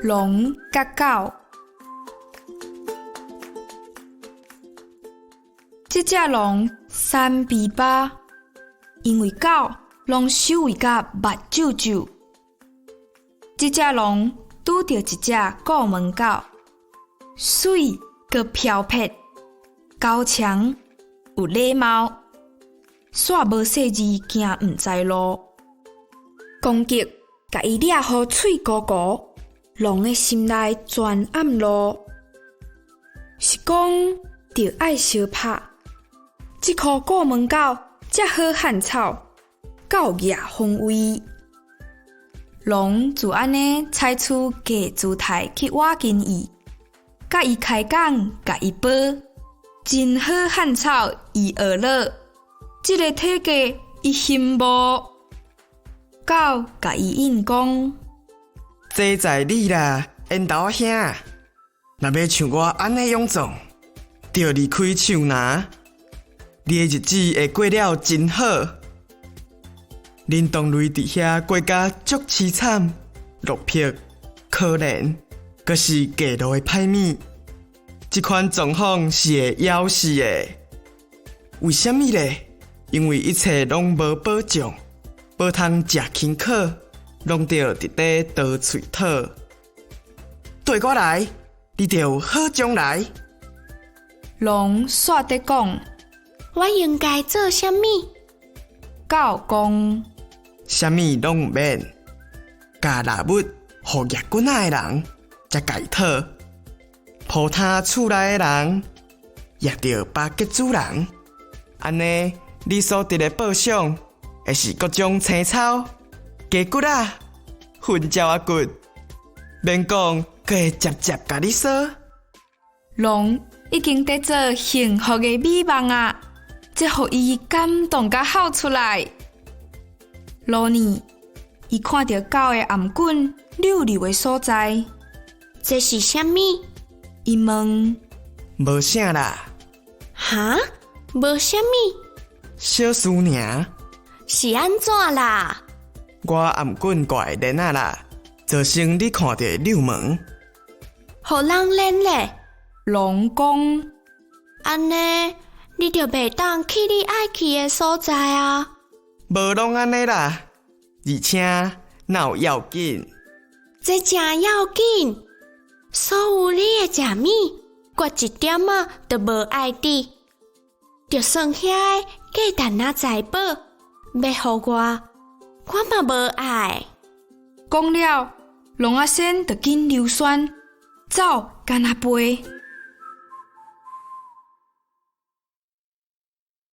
狼佮狗。這隻狼三比巴，因為狗攏守衛甲目睭睭。這隻狼拄著一隻顧門狗，媠閣飄撇，堅強有禮貌，煞無細膩行毋知路，攻擊共伊掠予喙糊糊，狼的心內全暗路，是講著愛相拍。這箍顧門狗遮好漢草，夠額風威。狼就按呢採取假姿態去倚近伊，佮伊開講，共伊褒，真好漢草，伊學了。這个體格伊羨慕。狗共伊應講：這在你啦，緣投仔兄。若欲像我按呢勇壯，著離開樹林，你的日子會過了真好。恁同類佇遐過甲足淒慘、落魄、可憐，閣是過路的歹物。這款狀況是會枵死的。為啥物咧？因為一切攏無保障，無通食輕巧，攏著直咧刀喙討。綴我來，你就有好將來。狼煞佇講：我應該做啥物？狗講：啥物攏毋免，共獵物予攑棍仔的人，才共伊討。鋪攤厝內的人，攑著巴結主人。按呢，你所得的報賞，會是各種青草、雞骨仔、糞鳥仔骨，免講，閣會捷捷共你捎。狼已經佇做幸福的美夢啊！這予伊感動甲哭出來。路呢，伊看著狗的頷頸溜溜的所在，這是啥物？伊問。無啥啦。哈？無啥物？小事爾。是按怎啦？我頷頸掛的鏈仔啦，造成你看著的溜毛。予人鏈咧？狼講。按呢，你就袂當去你愛去的所在啊！無攏按呢啦，而且哪有要緊？這誠要緊！所有你會食物，我一點仔都無愛滴。就算遐个價值仔財寶，欲予我，我嘛無愛。講了，狼仔先就緊溜訕，走敢若飛。